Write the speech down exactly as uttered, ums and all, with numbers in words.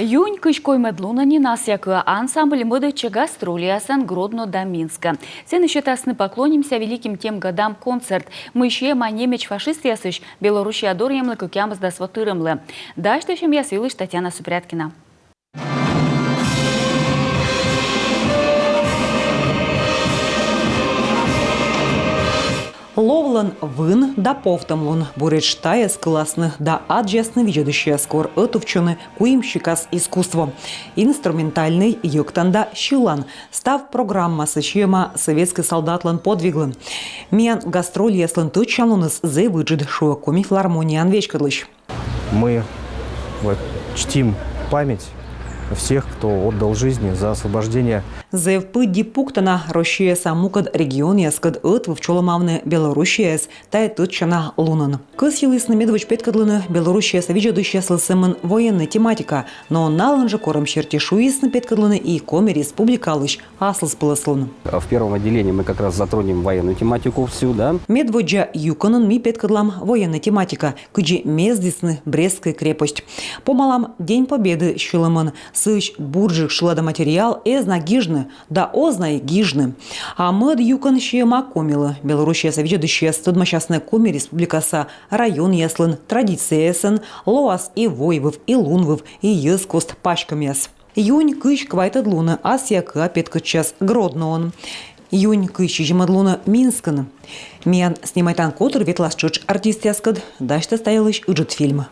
Юнь кызь коймӧд лунӧ нин «Асъя кыа» ансамбль мӧдӧдчӧ гастрольясӧн Гродно да Минскӧ. Сэні сетасны «Поклонимся великим тем годам» концерт, мый сиӧма немеч фашистъясысь Белоруссия дорйӧмлы кӧкъямысдас во тырӧмлы. Дасьтысьӧмъяс йылысь Татьяна Супряткина. Ловлӧн вын да повтӧмлун. Буретш тайӧс кыласны да аддзасны видзӧдысьяс, кор ӧтувтчӧны куим сикас искусство: инструментальнӧй, йӧктан да сьылан. Став программасӧ сиӧма сӧветскӧй солдатлӧн подвиглы. Миян гастрольяслӧн тӧдчанлуныс зэв ыджыд, шуӧ Коми филармонияын веськӧдлысь. Мы вот чтим память всех, кто отдал жизни за освобождение. Зэв пыдди пуктана Россияса мукӧд регионъяскӧд ӧтвыв чолӧмавны Белоруссияӧс тайӧ тӧдчана лунӧн. Кӧсйылісны медводз петкӧдлыны Белоруссияса видзӧдысьяслы сӧмын военнӧй тематика, но налӧн жӧ корӧм серти шуисны петкӧдлыны и Коми Республикалысь аслыспӧлӧслун. В первом отделении мы как раз затронем военную тематику всю, да. Медводдза юкӧнын ми петкӧдлам военнӧй тематика, кыдзи мездісны Брестскӧй крепость. Помалам День Победы сьылӧмӧн, сыысь бурджык шылада материал эз на гижны, да оз на и гижны. А мӧд юкӧн сиӧма Комилы. Белоруссияса видзӧдысьяс тӧдмасясны Коми Республикаса районъяслӧн традицияясӧн, лоас и войвыв, и лунвыв, и йӧзкост паськӧмъяс. Юнь кызь квайтӧд лунӧ «Асъя кыа» петкӧдчас Гродноын. Юнь кызь сизимӧд лунӧ Минскын. Миян снимайтан котыр ветлас тшӧтш артистъяскӧд, дасьтас та йылысь ыджыд фильм.